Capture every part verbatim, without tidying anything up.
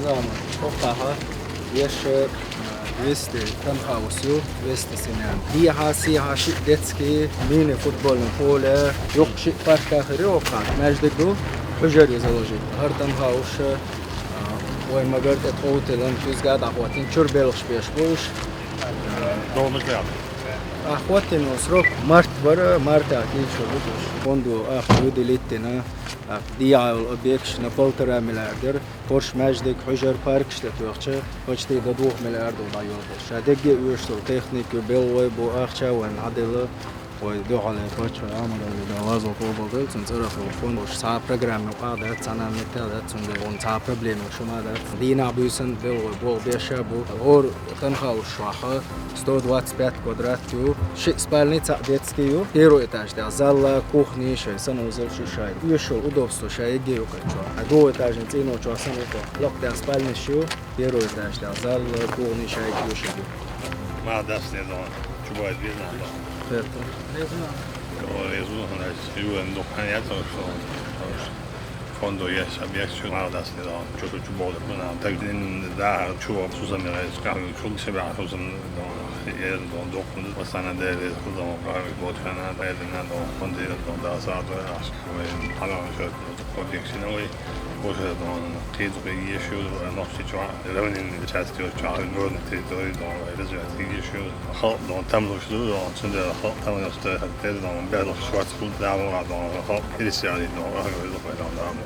Заман, хӀокхахьа еш, э, двести танхаус ю, двести семян. Дехьа, сехьа шиъ детский, мини-футбольный поле, юккъе шиъ парк а хир ю хӀокхахьа, маьждиг ду, хьужар ю заложить. ХӀара танхаус, э, вай Магар тӀе тховталан куьзга дӀахӀоттийна, чура белхаш беш бу уж. Долмаш баьлла. ДӀахӀоттийна срок март бара, марта кийчо бу уж. Фондо ахча выделить дина, а, дӀаяла объекташ на полтора миллиарда яр. ХӀорш маьждиг, хьужар, паркаш тӀе тоьхча, почти до двух миллиардов дӀайолабелла. Ша дерриге а оьшуш йола техника ю, белгӀой бу, ахча вайна Ӏаделла, вай дуьхьал паччахьа Ӏамадалла да лазо къобалдел, цун цӀарах йола фонд, уж цхьа программа юкъахь дац, цхьана меттехь дац, цундела вон цхьа проблема шу ма дац. Дийнахь буьйсан белгӀой болх беш а бу, хӀора танхаус чохь сто двадцать пять квадрат ю, шиъ спальни, цхьаъ детский ю. Первый этаж тӀехь зал а, кухни, шайн санузел, шу шайн. Оьшуш йола удобство шайн егге ю кхачо. А другой этажный цӀийночохь санна ю кху. Лакхахь спальниш ю, первый этаж тӀехь зал а, кухни шайн оьшуш ю. Ма дас де дон, чу бой безна дон. Хета. О, резу, значит, ю эн духьан я то, что фондо еш объект чу мара дас де дон, чу чу чу болу на, так дин да чу обсузамирать, как чу себя обсузам дон, ер дон дохун, пасана де дон, как вот она, да, дон, фондо дон, да, саду, аш, ой, она же объект синовый, уже дон, кидзу еш ю, но сейчас часть ю, ча горный территории дон, развивать еш ю. Халкъ дон тамлуш ду дон, цундела халкъ тамлуш ду, тера дон, берлах шварц хул, дама дон, халкъ ирсяли дон, ахгой дон, дон, дама.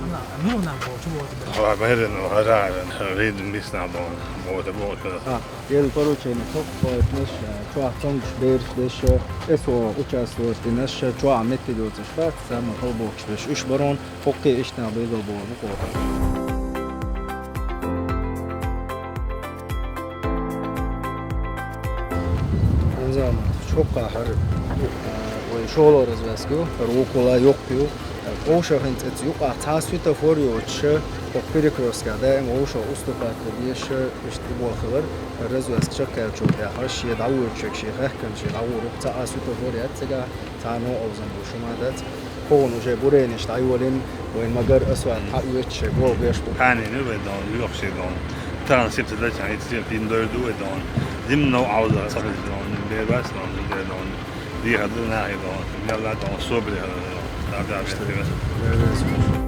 Ана, ну, на, бо, чу бо, чу бо. Ха, берен, ха, ха, рид мисна дон, бо, чу бо, чу. А, ел поручение, ток, поэтнеш, чуа тонгш берш деш, эсо участвовать динаш, чуа метти доцаш бац, сама холбокш беш, уш барон, хокке иштна безо бо, ну, кохар. Анзам, чоккха хӀара, а, вай шоло развязка ю, хӀара вукхула йоккха ю. Вовшахин цӀе цу юкъахь цхьа светофор йоцуша, хӀокху перекрестка даим вовшах уступать дан дезаш, иштта и бохилар, развязка чекхъяьллачул тӀаьхьа шен дӀавоьдучуьнга шен хаьхкина шен дӀавоьру, цхьа а светофор яц цигахь, цхьа а новкъа озан ду шу ма дац. Кхунна уже буренаш дӀайолийна, вайн Магар а Асвад хьан оьцуш шайн болх беш бу. Хьанийна вай дон, лоьхуш дон. Тахана сип ца дача, хьан итт сип дин дойр ду вай дон. Дим нов Ӏовза ца хилча дон, бер бац дон, дер дон. Дехьа ду нахе дон, мелла дон, собаре хьала дон. Да, да, да, да.